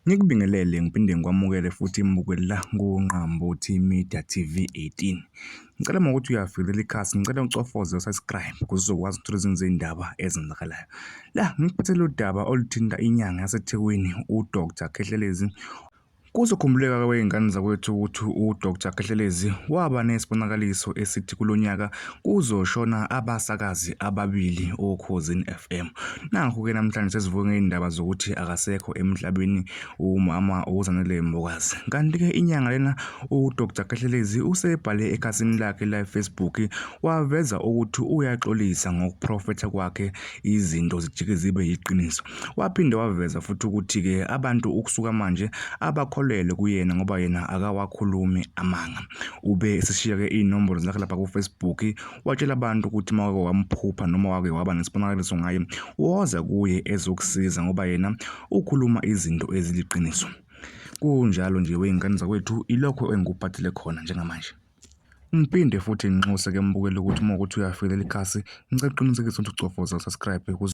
Ngikubingelele ngiphinde ngikwamukele futhi mbukeli la kuNqambothi Media TV 18. Ngicela uma ukuthi uyafika leli khasi, ngicela ucofoze usubscribe ukuze uzokwazi ukuthola ezinye izindaba ezenzakalayo. La ngikuphathele udaba oluthinta inyanga yaseThekwini uDr Khehlelezi. Kuzokhumbuleka wey'ngane zakwethu ukuthi uDr Khehlelezi waba nesibonakaliso esithi kulo nyaka kuzoshona abasakazi ababili oKhozini FM. Nakhu-ke namhlanje sesivuke ngey'ndaba zokuthi akasekho emhlabeni umama uZanele Mbokazi. Kanti-ke inyanga lena uDr Khehlelezi usebhale ekhasini lakhe la-Facebook waveza ukuthi uyaxolisa ngokuprofetha kwakhe izinto zijike zibe yiqiniso. Waphinde waveza futhi ukuthi-ke abantu ukusuka manje abakholelwe kuyena ngoba yena akawakhulumi amanga. Ube eseshiya-ke iy'nombolo zakhe lapha ku-Facebook watshela abantu ukuthi uma wake wamphupha noma wake waba nesibonakaliso ngaye woza kuye ezokusiza ngoba yena ukhuluma izinto eziliqiniso. Kunjalo nje wey'ngane zakwethu ilokho engikuphathele khona njengamanje. Ngiphinde futhi nginxuse ke mbukeli ukuthi uma ukuthi uyafika leli khasi ngicela uqinisekise ukuthi ucofoza usubscribe ukuze.